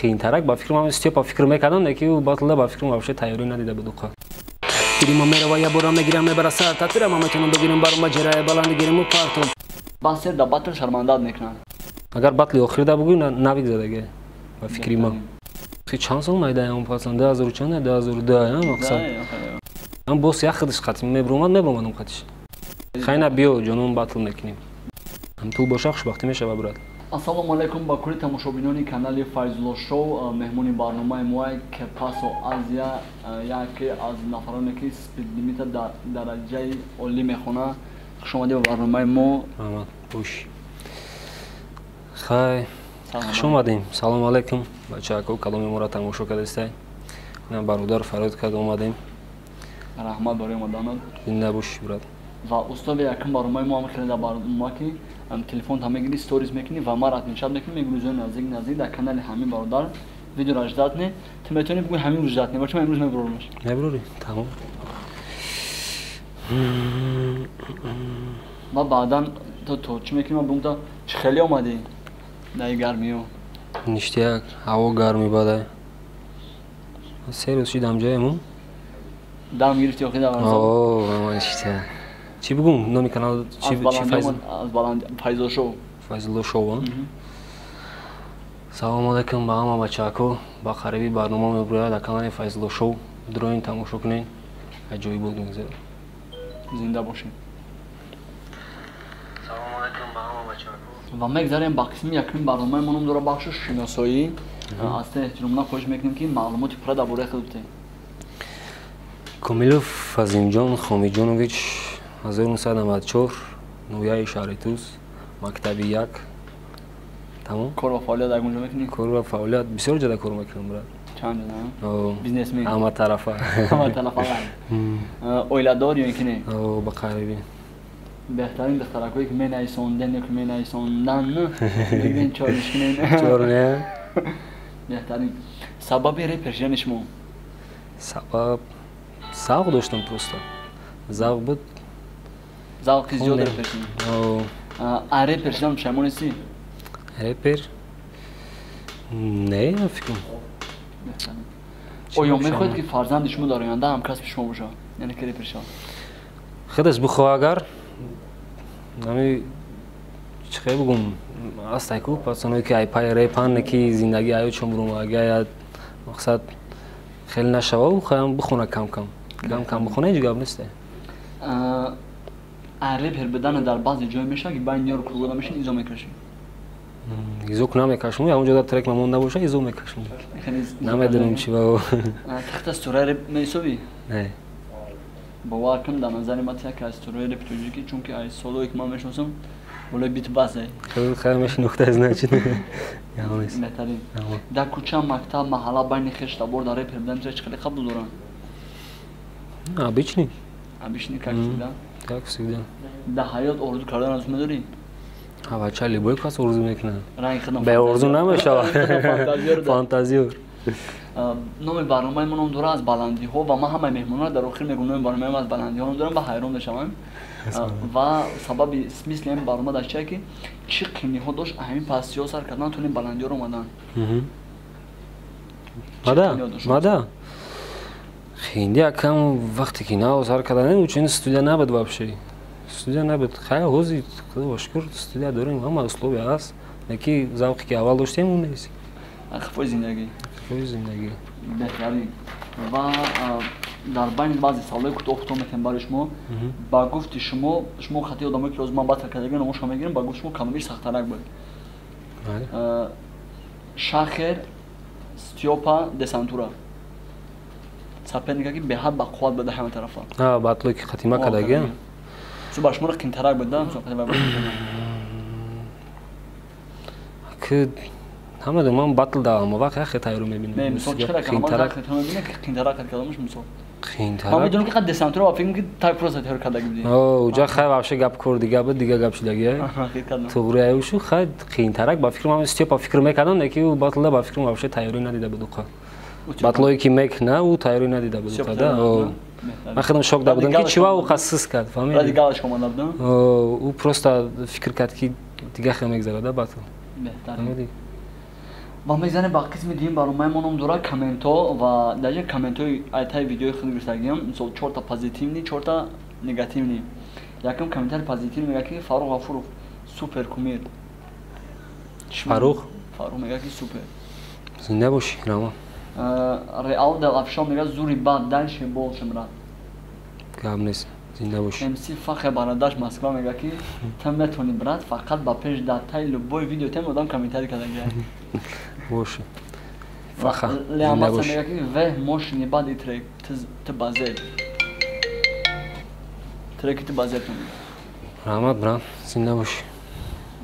Қиинтарак ба фикрам Степа фикр мекардам, ки ӯ батлда ба фикрам вообще тайёрӣ надида буд уқа. Гирима мерава, я бора мегирам, мебара сар татира, ма метавонам бигирам баром ба ҷираи баланди гириму партом. Басер да батл шармандат мекунад. Агар батли охирда бугӯй, навик задаге ба фикри ман. Чанд сол майдаям пасан 2000 чанд 2002 мақсад. Ам бос як хидиш қатим мебромад, мебромадам қатиш. Хайна биё ҷонон батл мекунем. Ҳам ту боша хушбахтӣ мешава, брат. Ассалому алайкум ба кулли тамошобинони канали Файзулло шоу. Меҳмони барномаи мо Кепасо Азия, яке аз нафароне ки спидлимита дар дараҷаи олӣ мехонад. Хуш омадед ба барномаи мо. Раҳмат, бош. Хай, хуш омадем. Салому алайкум бачаҳако, каломи моро тамошо кардастай. Ина бародар фарёд кард, омадем. Раҳмат барои омаданат. Зинда бошӣ, брат. Ва устоди якум барномаи мо ҳам хеле дар барнома ки телефонта мегирӣ, сторис мекунӣ ва мара отмечать мекунӣ, мегӯӣ рӯзои наздик наздик дар канали ҳамин бародар видеоро ждать не. Ту метавонӣ бигӯӣ ҳамин рӯз ждать не, бача ман имрӯз мебурормаш. Мебурорӣ, тамом. Ма баъдан то чӣ мекунӣ? Ман бигӯм, чӣ хеле омадӣ дар ин гармиё? Ништяк, ҳаво гарми бадай. Се рӯз шидам ҷоему. Дам гирифти охи дар О, ништяк. Чӣ бигӯм номи канал? Чӣ Файз? Аз баланд Файзулло шоу. Файзулло шоу. Салому алайкум ба ҳама бачаҳако. Ба қариби барнома мебурояд дар канали Файзулло шоу. Дроин тамошо кунед. Аҷоиб мегузарад. Зинда бошед. Салому алайкум ба ҳама бачаҳако. Ва мегзарем ба қисми якуми барномаи мо, ном дорад бахши шиносоӣ. Аз те эҳтиромона хоҳиш мекунем, ки маълумоти пурра дар бораи худ бидиҳед. Комилов Азимҷон Хомиҷонович, 1994, ноҳияи шаҳри Туз, мактаби як. Тамом. Кор ва фаъолият дар куҷо мекунӣ? Кор ва фаъолият бисёр ҷода кор мекунам, брат. Чанд ҷода? Бизнесмен? Ҳама тарафа. Ҳама тарафа. Оиладор ё ин ки не? Ба қарибӣ. Беҳтарин духтаракое ки менависонден ё ки менависондан, бигӯен чориш кунен. Чор не? Беҳтарин. Сабаби репер шудани шумо? Сабаб завқ доштам просто. Завқ буд. Завқи зиёд репер шудан. А репер шудан пушаймон нестӣ? Репер? Не, ман фикрам. Оё мехоҳед, ки фарзанди шумо дар оянда ҳамкасби шумо бошад, яъне ки репер шавад? Худаш бихоҳ, агар ами чӣ хел бигӯм, ҳастай ку пацаное ки ай пай репан, ки зиндагӣ ҳаётшон буромага, я мақсад хеле нашава, хаям бихона, кам кам кам кам бихона, ҳеҷ гап несте. А репер будан дар баъзе ҷой мешавад, ки байни ёру кургода мешин, изо мекашӣ? Изо намекашм, ягон ҷода трек мамонда боша, изо мекашм, намедонам чи ба. Тахта стораи реп меҳисобӣ? Не. Бовар кун, дар назари ман яке аз стораи репи тоҷикӣ, чунки аз солое ки ман мешиносам, болои бит басе. Хай, мешинохта, значит. Беҳтарин. Дар кӯча, мактаб, маҳалла, байни хештабор дар репер будан чӣ хеле қабул доранд? Обычный. Обычный, как всегда. Как всегда. Дар ҳаёт орзу кардан орзу медорӣ? Бача, любой кас орзу мекунад. Бе орзу намешавад. Фантазиёр. Номи барномаи мо ном дорад «Аз баландиҳо», ва ман ҳамаи меҳмонро дар охир мегӯм, номи барномаи мо «Аз баландиҳо» ном дорам, ва ҳайрон мешаванд. Ва сабаби смысли ҳамин барнома дар чие, ки чӣ қиниҳо дошт ҳамин пастиҳо сар кардан то ин баландиҳоро омадан? Мада хинди акам, вақте ки нав сар карданем, учини студия набуд, вообще студия набуд. Хай, ҳозир, худо ба шукр, студия дорем, ҳама условия ҳаст, леки завқе ки аввал доштем, он нест. Хифои зиндагӣ. Хифои зиндагӣ. Беҳтарин. Ва дар байни баъзе саволҳои кӯтоҳ кӯтоҳ метавонем барои шумо. Ба гуфти шумо, шумо хати одамое ки ҳозир ман батл кардагӣ, номошро мегирем, ба гуфти шумо кадомиш сахттарак буд? Шахер, Стёпа, Десантура, соперника ки беҳад ба қувват буда ҳама тарафа. Батлое ки хатима кардагӣ. Су ба шуморо қинтарак буд да? Ки ҳама ман батл да ҳама вақт яхе тайёру мебинам. Не, мисол, чӣ қадар қинтарак кардамаш, мисол? Ман медонам, ки қад Десантура, ба фикр ки так просто тайёр кардаги будӣ. Уҷа хай вообще гап кор дига буд, дига гап шудаги. Туғри аюшу хай қиинтарак ба фикрам ҳам Степа фикр мекардам, ки ӯ батлда ба фикрам вообще тайёрӣ надида буд уқа. Батлое ки мекна, ӯ тайёрӣ надида буд уқа, да. Ман худам шок да будам, ки чива ӯ қассис кард, фаҳмидӣ? Ради галочка омада будам. Ӯ просто фикр кард, ки дига хел мегзарад, да, батл. Беҳтарин. Ва мезанем ба қисми дуюм барномаи мо ном дорад комментҳо ва дар ҷа комментҳои айтаи видеои худ гирифтагиам, мисол 4та позитивный, 4та негативный. Якум комментари позитивный мегӯяд ки Фаррух Ғафуров супер кумир. Фаррух? Фаррух мегӯяд ки супер. Зинда бошӣ, Рамон. Реал дел Афшон мегӯяд зури бад, дальше больше, брат. Гап нест, зинда бошӣ. МС Фахе Барадаш Москва мегӯяд ки ту метавонӣ, брат, фақат ба пеш дар таи любой видео тем одам комментарий кардагия. Бошӣ. Фаха, зинда Леамаса бошӣ. мегӯяд ки ве мошини бади трек, ту базел. Треки ту базел ту мегӯяд. Раҳмат, брат, зинда бошӣ.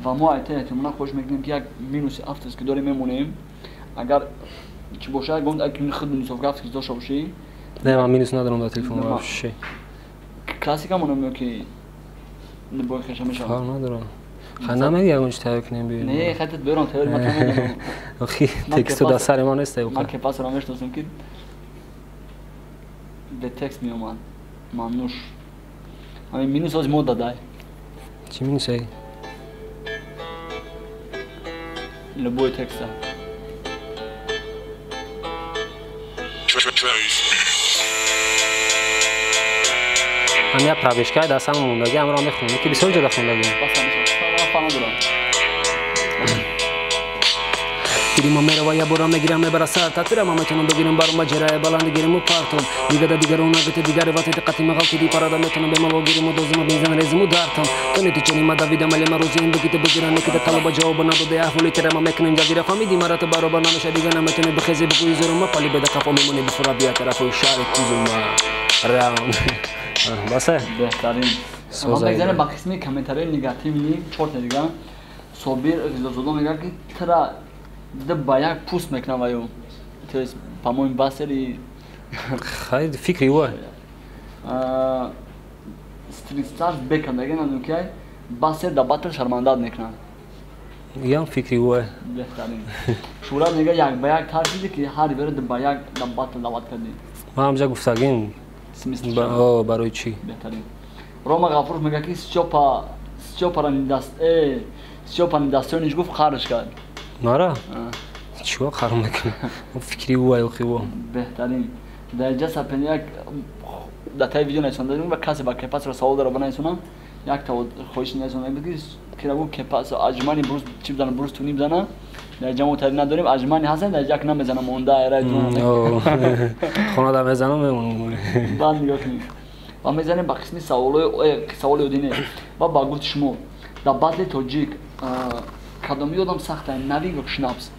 Ва мо айта эҳтимолан хоҳиш мекунем ки як минуси авторский дорем мемонем. Агар чӣ бошад, гом як худ минусовка авторский дошта бошӣ. Не, ман минус надорам дар телефон Не, вообще. Классика монам ё ки бой хеша мешавад? Фарқ надорам. Хай намеги ягон чи тайёр кунем биёем? Не, хай ту берам тайёр, ман намедонам. Охи, Ман тексту ке дар сари ман нест. Ман ке пасро мешиносам ки бе текст меомад. Мамнуш. Ҳамин минус ози мо дадай. Чӣ минусай? Любой текста. Ҳам як пробежкаи дар сама мондаги, ҳамро мехонем, ки бисёр ҷода хондаги. Бас ҳамеша. Ман фаҳм надорам. Гирима мерава, я бора мегирам, мебара сар татира, ма метонам бигирам баром ба ҷирае баланд гириму партом дигада дигарон нагите дигаре ватите қатима ғалтиди парада метонам бемало гириму дозима бензин резиму дартам тони ту чени ма давидам алема рӯзи ин бигите бигирам некида талаба ҷавоба надода аҳволи тира ма мекунем ҷазира фаҳмиди марата баробар намеша дига наметони бихези бигӯи зурума пали беда қафо мемони бифура бия тарафои шаҳри кузума раунд басе. Беҳтарин. Соза Ва мегзарем ида. ба қисми комментарияи негативный, чорта дига. Собир Ғизозода мегӯяд ки тра д ба як пуст мекунам ва ё. То есть, по-моему, басери Хайр, фикри ӯ. Street Stars бека мегӯяд, намедонам ки ай, басер дар батл шармандат мекунад. Ям фикри ӯ. Беҳтарин. Шӯрат мегӯяд як ба як тарсиди ки ҳар бера д ба як дар батл даъват кардӣ. Ман ҳамҷа гуфтагим. Смысл Барои чӣ? Беҳтарин. Рома Ғафуров мегӯяд ки Стёпа, Стёпара нидаст, Стёпа недостоиниш гуфт, қарш кард. Мара? Чико қарм мекунам? Фикри ӯ охи ӯ. Беҳтарин. Дар ҷа сапен як дар таи видео нависонда ва касе ба кепасро савол дора банависонам, як та хоҳиш нависонда буд ки кира гуфт кепас аҷмани брус чӣ бизана, брус туни бизана. Дар ҷа мо тари надорем, аҷмани ҳастан, дар ҷа намезанам, монда айра ҷон. Хона да мезанам, мемонам. Баъд нигоҳ кунем. Ва мезанем ба қисми саволои саволи одине. Ва ба гуфти шумо дар батли тоҷик кадоми одам сахта, Навик ё Шнапс?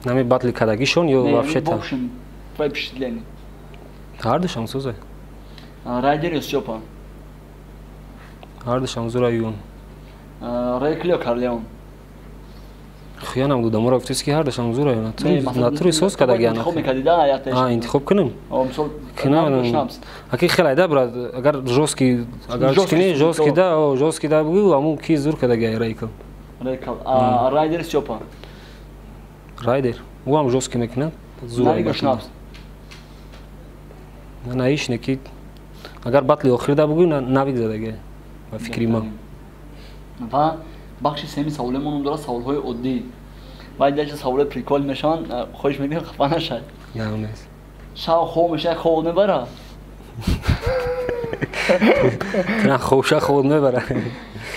Нами батли кадагишон ё Не, вообще-то? в общем, твои впечатления. Ҳардушам соза. Райдер ё Стёпа? Ҳардушам зура юн. Рейкл ё Карлеон? Хиянам дудам, ора гуфтист ки ҳардушам зура юн. Не, масалан, Натури соз кадаги интихоб мекардӣ, да, як таиш? А, интихоб кунем? О, мисол, Кинам. Шнапс. Аки хеле да, брат, агар жёсткий, агар Жёсткий чикини, жёсткий то. да, о, жёсткий да бугу, аму ки зур кадаги Рейкл. Рейкл. Райдер, Стёпа? Райдер. Ӯ ҳам жёсткий мекунад. Зур. Навик ё Шнапс? На иш неки агар батли охир да бугу, Навик задаги. Ба фикри ман. Ва бахши семи саволои мо ном дорад саволҳои оддӣ. Ва дар саволҳои прикол мешаванд, хоҳиш мекунем хафа нашавед. Гап нест. Шав хоб мешавад, хоб мебара? На хобша хоб мебара.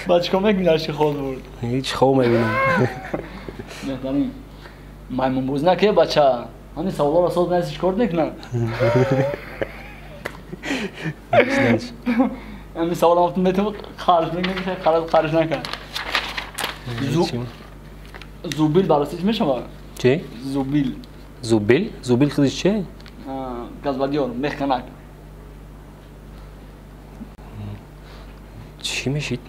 Баъд чикор мекунӣ, аш ки хоб бурд? Ҳеҷ, хоб мебинам. Беҳтарин. Маймунбоз наке, бача. Ҳамин саволҳоро соз наист, чикор мекунад? Ҳамин саволам метавон қарш мекунем, қарш накард. Зубил бароси чӣ мешавад? Чӣ? Зубил. Зубил? Зубил худиш чи? Газбадиёр, мехканак. Чӣ мешид?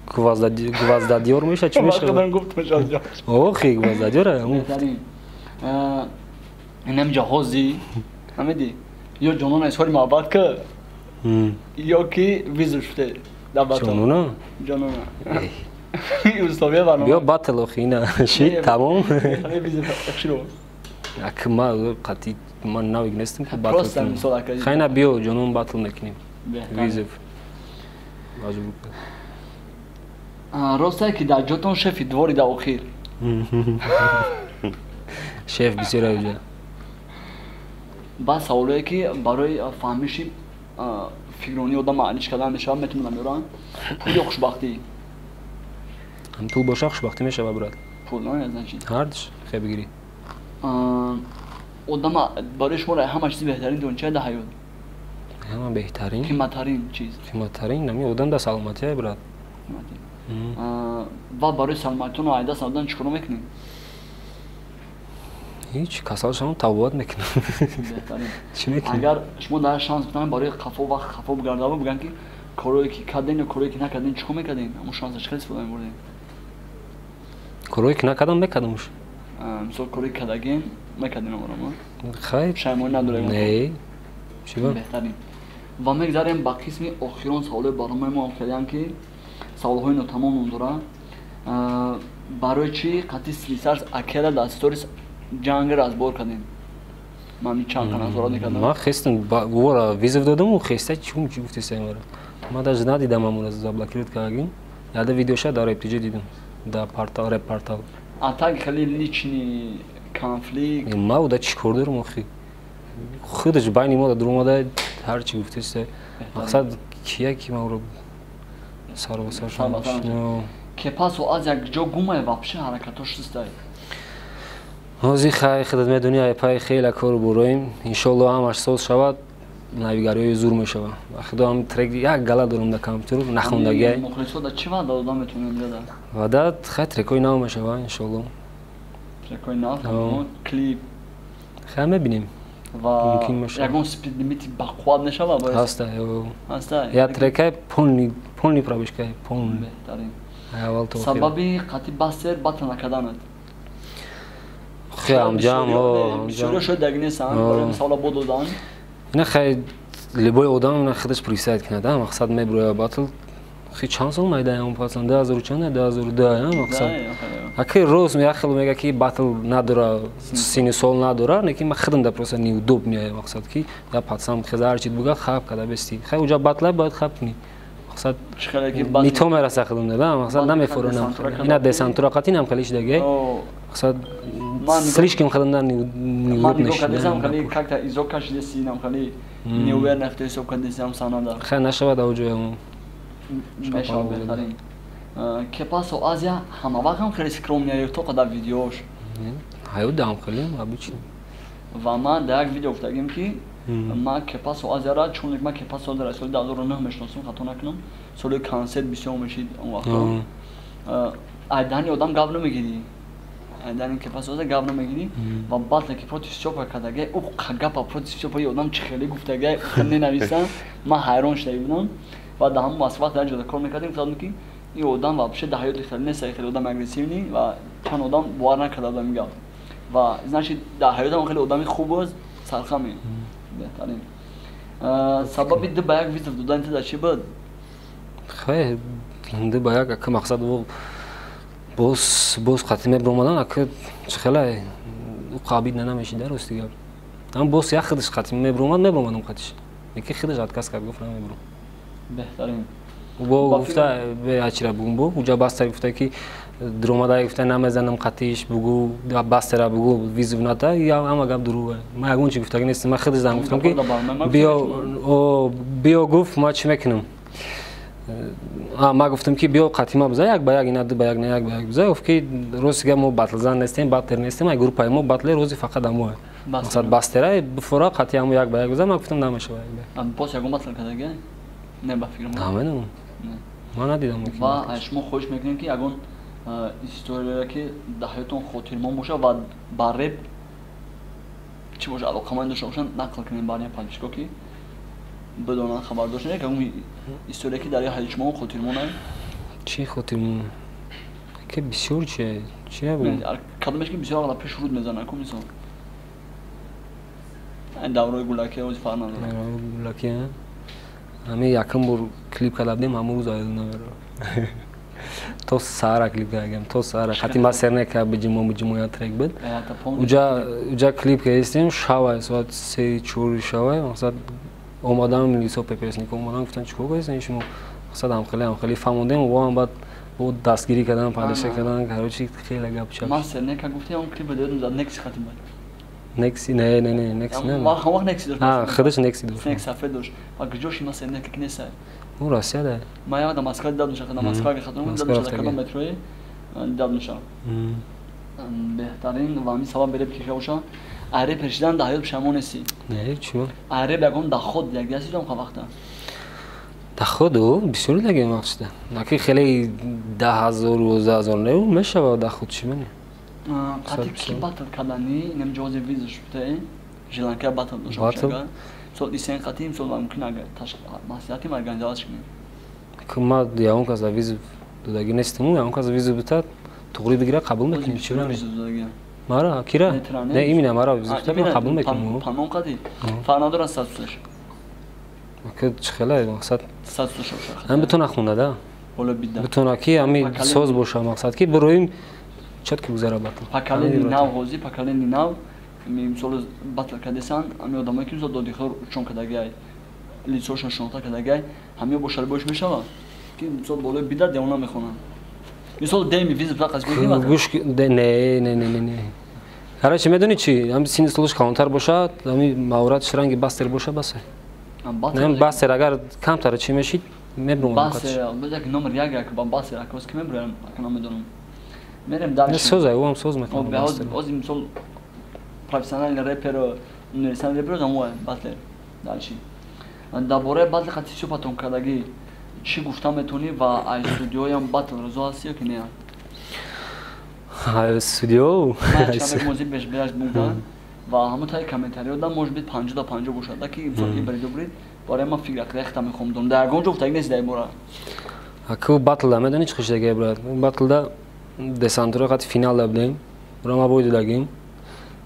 Гвоздадиёр мешад, чӣ мешавад? Худам гуфт мешавад. Охи, гвоздадиёр. Беҳтарин. Инам ҷаҳози, фаҳмидӣ? Ё ҷонона изҳори муҳаббат ка, ё ки визу шуде дар батл. Ҷонона? Ҷонона. Условия барнома. Биё батл, охи, ина шид, тамом. Широ. Ак ма қати ман навик нестам ки батл Просто кунам. мисол ака. Хайна биё ҷонон батл мекунем. Беҳтарин. Вызов. Маҷбур. Ростае ки дар ҷотон шефи двори дар охир. Шеф бисёр уҷа. Баъд саволое ки барои фаҳмиши фикронии одам маъниш кардан мешавад, метавонам ёрам. Пул ё хушбахтӣ? Пул боша, хушбахтӣ мешава, брат. Пул, значит. Ҳардуш хе бигирӣ. Одама барои шумо ҳама чизи беҳтарин дон чия дар ҳаёт? Ҳама беҳтарин? Қиматтарин чиз. Қиматтарин нами одам дар саломатия, брат. Ва барои саломатитонро айда савдан чӣ коро мекунед? Ҳеҷ, касал шавам, табобат мекунам. Чӣ мекунем? Агар шумо дар шанс битанед барои қафо вақт қафо бигардава, бигӯянд ки корое ки кардем ё корое ки накардем, чӣ кор мекардем? Ҳамон шанса чӣ хел истифода мебурдем? Корое ки накардам, мекардамуш. Мисол, корое ки кардагем, мекардем амаро? Хай. Пушаймонӣ надорем? Не. Чӣ ба? Беҳтарин. Ва мегзарем ба қисми охирон саволои барномаи мо, хелиам ки саволҳои нотамом ном дорад. Барои чӣ қатъи слисарс акела дар сторис ҷанг разбор кардем? Ман чанд та назорат мекардам. Ман хестам, вора вызов додам, хеста чум чӣ гуфтеса мара. Ман даже надидам, амура заблокировать кардагим. Яда видеоша дар рептиҷа дидам. Дар портал, реп портал. А так хеле личный конфликт. Ма уда чӣ кор дорам охи? Худаш байни мо дар омада ҳар чӣ гуфтеса. Мақсад кия ки ма уро сару сар шуд. Кепасо аз як ҷо гумай, вообще ҳаракатош систай. Ҳозир хай, худат медонӣ, айпай хеле кору буроем. Иншолло ҳамаш соз шавад, навигариҳои зур мешавад. Ба худо, ҳам трек як гала дорам дар компютер, нахондагиай. Мухлисо да чӣ ваъда дода метавонем дада? Ваъда, хай, трекҳои нав мешава, иншолло. Трекҳои нав, клип. Хай, мебинем. Ва ягон спид лимити бақувват мешава? Ҳаста. Ҳаста. Я трекай полный, полный пробежкай, полный. Беҳтарин. Сабаби қатъи бастер батл накарданат? Хай, амҷам. Бисёриҳо шояд даг нестанд, барои савола бо додан. Ина хай, любой одам ина худаш представить кунад, мақсад меброя батл. Хи чанд сол майдаям пасан, 2000 чанд, 2002, мақсад. Аки рост як хел мега ки батл надора, сини сол надора, неки ма худам да просто неудобно, мақсад ки я пацан хеза ҳар чи буга хаб када бести. Хай, уҷа батла бояд хаб кунӣ. Мақсад не то мераса худам да, мақсад намефоронам. Ина десантура қатинам хеле шдаге. Мақсад слишком худам да неудобно. Ман нигоҳ кардесам, хеле как-то изо кашидеси, нам хеле неуверенно ҳисоб кардесам санада. Хай, нашавад ауҷоям. Мешавад, беҳтарин. Кепасо Азия ҳама вақт ҳам хеле скромный ё то қадар видеош? Ҳаёт даам хеле обычно. Ва ман дар як видео гуфтагим ки ман Кепасо Азияра, чун ман Кепасо Азияра соли 2009 мешиносам, хато накунам, соли консерт бисёр мешид он вақто. Айдани одам гап намегирӣ, айдани Кепасо Азия гап намегирӣ. Ва батле ки против Стёпа кардагай, ӯ гапа против Стёпа одам чӣ хеле гуфтагай, ненависам, ман ҳайрон шуда будам. Ва дар ҳамон вақт дар ҷода кор мекардем, гуфтам ки ин одам вообще дар ҳаёти хеле нест, хеле одам агрессивный, ва чанд одам бовар накарда будам ин гап. Ва значит дар ҳаётам хеле одами хуб аст, сархаме. Беҳтарин. Сабаби ду ба як вызов додани ту дар чӣ буд? Хай, ду ба як ака мақсад боз қатъи мебиромадан, ака чӣ хеле қабид намешида, рости гап. Ам боз як худаш қатъи мебиромад, мебиромадам қатиш. Неки худаш отказ кард, гуфт намебиром. Беҳтарин. Бо гуфта ачира бугум, бо уҷа бастер гуфта ки дуромада, гуфта намезанам қатиш, бугу бастера, бугу вызов ната, я ҳама гап дурӯғ. Ман ягон чи гуфтаги нестам, ман худаш зан гуфтам ки биё, биё, гуфт, ман чӣ мекунам? Ман гуфтам ки биё қатима биза, як ба як, ина ду ба як, на як ба як биза. Гуфт ки рости гап, мо батлзан нестем, баттер нестем, ай группаи мо батле рози фақат амоа. Мақсад бастера бифора қатъи ҳамо як ба як биза. Ман гуфтам намешава як ба як. Боз ягон батл кардага? Не, ба фикрам. Намедонам. Ман надидам. Ва аз шумо хоҳиш мекунем ки ягон историяе ки дар ҳаётон хотирмон бошад ва ба реп чӣ боша, алоқаманд дошта бошанд, нақл кунем барои подписчико ки бидонанд, хабар дошта ягон история ки дар ҳаёти шумо хотирмон ай. Чӣ хотирмон? Ки бисёр чи чи? Кадомеш ки бисёр ағла пеш руд мезанад ку, мисол, даврои гулаки, ози фарқ надорад. Гулаки, ҳамин якум бор клип карда будем, ҳамон рӯз аёд намеро. То саҳара клип кардагем, то саҳара хати масернека биҷимо биҷимо я трек буд. Уҷа клип кардистем, шавай, соат 3-4 шавай, мақсад омадан милисо, пепеснико омадан, гуфтан чикор кардистем шумо? Мақсад ҳамхеле ҳамхеле фаҳмондем, воам баъд Бо дастгирӣ кардан, падаша кардан, короче, хеле гап чап. Ман Сернека гуфтем, он клип додам за Некси хатим бад. Некси, не, не, не, Некси не. Ма ҳам вақт Некси дошт. А, худаш Некси дошт. Нек сафед дошт. Ва куҷо ши ма Сернека ки нест? Ӯ Россия да. Ма як да Москва дидам, меша, да Москва ки хатм дидам, меша, кадом метрои дидам, меша. Беҳтарин ва ҳамин сабаб береб киша боша. А репер шидан дар ҳаёт пушаймон нестӣ? Не, чӣ? А реп ягон доход якдигаси дом вақта? Доходу бисёр лагем вақт шуда. Наки хеле 10 000, 11 000 не, мешава доход, чӣ мани? Қати ки батл кардани, инам ҷози визаш бутае, желанка батл дошта бошага. Мисол исен қати, мисол мумкин агар маслиҳатим организовать кунем. Ма ягон кас вызов додагӣ нестам, ягон кас вызов битад, туғри бигира, қабул мекунем, чӣ мани? Мара кира? Не, именно мара вызов битад, қабул мекунем. Панон қати? Фарқ надорад статусаш. Чӣ хеле мақсад? Статусаш боша. Ҳам битона хонда да. Боло бида. Битона ки ҳами соз боша, мақсад ки бироим чётко гузара батл. Поколение нав, ҳозир поколение нав, мисол батл кардесан, ҳами одамое ки мисол додихор чон кардагиай, лицошон шинохта кардагиай, ҳамиё бо шарбош мешава ки мисол болои бида девона мехонанд. Мисол деми вызов фақат гӯш, не, не, не, не, не. Короче, медонӣ чӣ? Ҳами синни солаш калонтар бошад, ҳами маҳораташ ранги бастер боша, басе. Не, бастер агар камтар чӣ мешид, мебурам. Бастер, як номер як як ба бастер акос ки мебурам, ака намедонам. Мерем дальше. Соз, ӯ ҳам соз мекунад. Ози мисол профессиональный рэпер, универсальный рэпер замуа батлер. Дальше. Дар бораи батл қати суҳбатон кардагӣ чӣ гуфта метавонӣ ва ай студиоям батл розо ҳастӣ ё ки не? Студио? Ва ҳамон таи комментариҳо да может быть 50 да 50 бошад, да ки мисол ибриду брид барои ман фикр ақида мехоҳам донам. Дар ягон ҷо гуфтагӣ нест дар ин бора. Аку батлда медонӣ чӣ хушдагӣ, брат? Батлда десантура қати финалда будем. Ура ма бой додагим.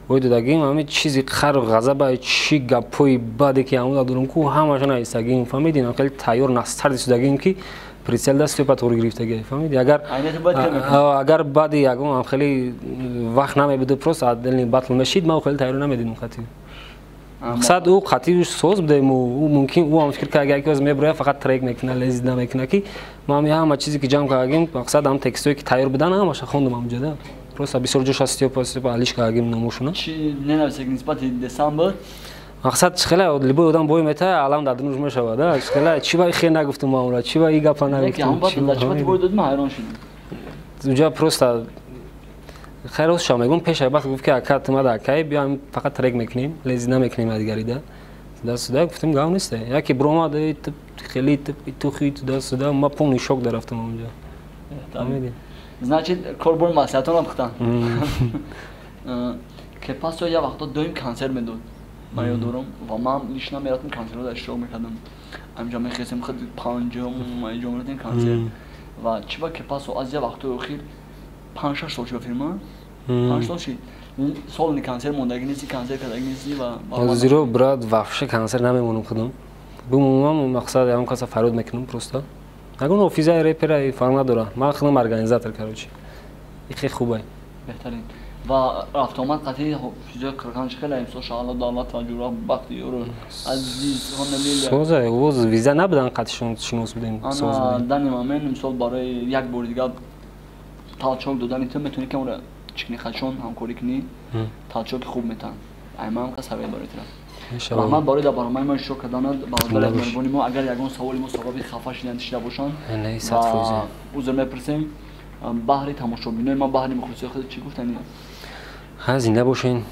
Бой додагим, ҳами чизи қару ғазаба, чӣ гапҳои баде ки ҳамуда дорум ку, ҳамаша наистагим, фаҳмидин? Хеле тайёр настарди шудагим ки прицел даст Стёпа туғри гирифтагӣ, фаҳмиди? Агар баъди ягон хеле вақт намебуду, просто отдельный батл мешид, ма хеле тайёр намедидим қати. Мақсад ӯ қатъи соз будем, ӯ мумкин ӯ ҳам фикр кард, яке оз меброя, фақат трек мекуна, лезид намекуна, ки ма ҳами ҳама чизе ки ҷамъ кардагим, мақсад ҳам текстое ки тайёр будан, ҳамаша хондум ҳамҷода. Просто бисёр ҷоша Стёпа, Стёпа алиш кардагим номошуна. Чи ненависек нисбати десамбр? Мақсад чӣ хеле любой одам бой метая, алам дар дунуш мешавад, да? Чӣ хеле, чӣ ба хе нагуфтум ма ура, чӣ ба и гапа нагуфтум? Бой додим, ҳайрон шудим. Уҷа просто хайр ростша мегӯм, пеша вақт гуфт ки ака, тумада акай, биё, фақат трек мекунем, лези намекунем дигарида. Даст сюда гуфтем, гав нест. Яке бромад, хеле тухи туда сюда, ма полный шок дарафтам онҷа. Значит, корбор маслиҳатонам пухтан. Кепасо як вақто доим консерт медод. Ман ёд дорам ва ман лично мерафтам, консертҳо иштирок мекардам. Ҳамҷа мехестем худ панҷум, иҷо мерафтем консерт. Ва чӣ ба Кепасо аз як вақтҳои охир 5-6 сол шуда фирма? 5 сол шид. Солни консерт мондагӣ нести, консерт кардагӣ нести ва Зиро, брат, вообще консерт намемонам худам. Бумумам, мақсад ягон каса фарёд мекунам просто. Ягон офизаи репера фарқ надора. Ман худам организатор, короче. И хеле хубай. Беҳтарин. Ва рафтуомад қатъи физои қирған чӣ хеле имсол Шаҳло Давлат ва Ҷура Бахтиёру Азиз Хоналила? Соза, воз виза набудан, қатъи шинос будем. Ана данный момент имсол барои як бори дигар толчок додани ту метавонӣ ки онро чикни хачон ҳамкорӣ кунӣ, толчоки хуб метаҳанд. Аймаам ка совет барои тура. Раҳмат барои дар барномаи мо иштирок карданат, бародари меҳрубони мо. Агар ягон саволи мо сабаби хафа шидан шида бошанд, узр мепурсем. Баҳри тамошобинои ма, баҳри мухлисои худ чӣ гуфтанӣ? Ха, зинда бошен,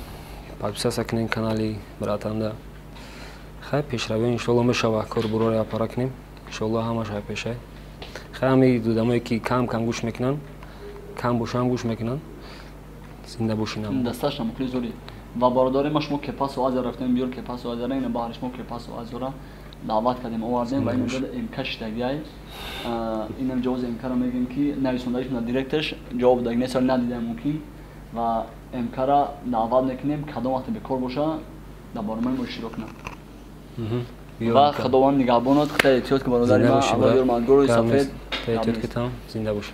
подписаться кунен канали братанда. Хай, пешравӣ иншоалло мешава, корбуроро аппара кунем иншоалло, ҳамаш ҳай пешай. Хай, ҳами одамое ки кам кам гӯш мекунанд, кам бошам гӯш мекунанд, зинда бошинам. Дасташна мухлис дорӣ. Ва бародари ма, шумо Кепасо Азия рафтем, биёр Кепасо Азияра, ина баҳри шумо Кепасо Азияра даъват кардем, овардем ва ин МК шидагиай. Инам ҷавози МК-ро мегӯем ки нависондагиш на директаш ҷавоб даг нест, надидаем мумкин. Ва МК-ра даъват мекунем, кадом вақте бекор боша, дар барномаи мо иштирок кунад. Ва Худованд нигаҳбонот, хеле эҳтиёт ки, бародари ма, Аллоҳ ёр мадгору сафед. Эҳтиёт китам, зинда бош.